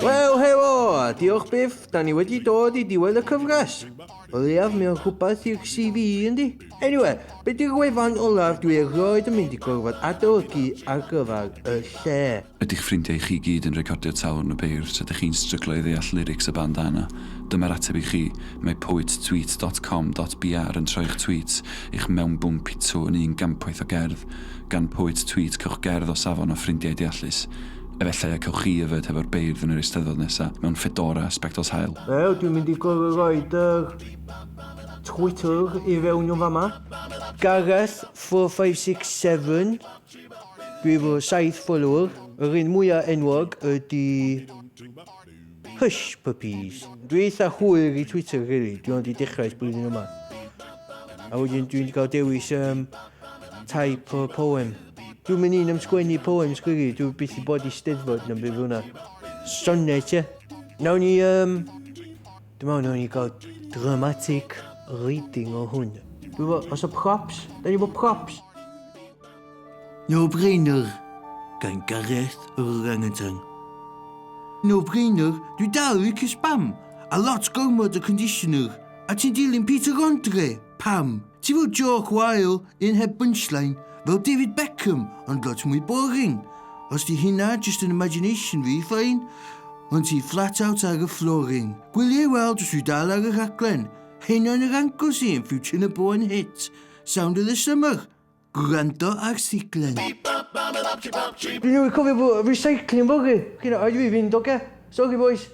Wel, helo, a diolch byth, da ni wedi dod i diwedd y cyfres. O leiaf mae o'n rhywbeth i'r CV, yndi? Anyway, be di'r wefan olaf dwi erioed yn mynd i gorfod adolygu ar gyfer y lle? Ydy'ch ffrindiau chi gyd yn recordio Talwrn y Beirdd tra dych chi'n stryglo i ddeall lyrics y bandana? Dyma'r ateb i chi, mae poettweet dot com dot br yn troi'ch tweets, eich mewnbwn pitw yn un gampwaith o gerdd. Gan Poet Tweet cewch gerdd o safon o ffrindiau deallus. Efallai y cewch chi yfed hefo'r beirdd yn yr Eisteddfod nesa, mewn ffedora a sbectols haul. Wel, dwi'n mynd i gorfod roid yr Twitter i fewn yn fama. Gareth 4567. Dwi efo saith follower. Yr un mwya enwog ydy Hush Puppies. Dwi eitha hwyr i Twitter, really. Dwi ond i dechrau ers blwyddyn yma. A wedyn dwi'n cael dewis um, type o poem. Dwi'n mynd un am sgwennu poems, really. Dwi byth i bod i steddfod na'n byd fel hwnna. Sonnet, ie. Nawn ni, um, Dwi'n meddwl nawn ni gael dramatic reading o hwn. Dwi'n meddwl, os o props? Da ni efo props? No brainer gan Gareth yr orangutan. No brainer, dwi dal i licio spam, a lot gormod o conditioner, a ti'n dilyn Peter Andre, pam? Ti fel joke wael, un heb punchline, fel David Beckham, ond lot mwy boring. Os di hynna jyst yn imagination fi, fine, ond ti flat out ar y flooring. Gwylia i weld os dwi dal ar y rhaglen. Heina yn yr Anglesey yn future number one hit. Sound of the summer. Gwrando ar siglen. Dwi newydd cofio bod recycling fory. Chi'n rhaid i fi fynd, oce? Sorry boys.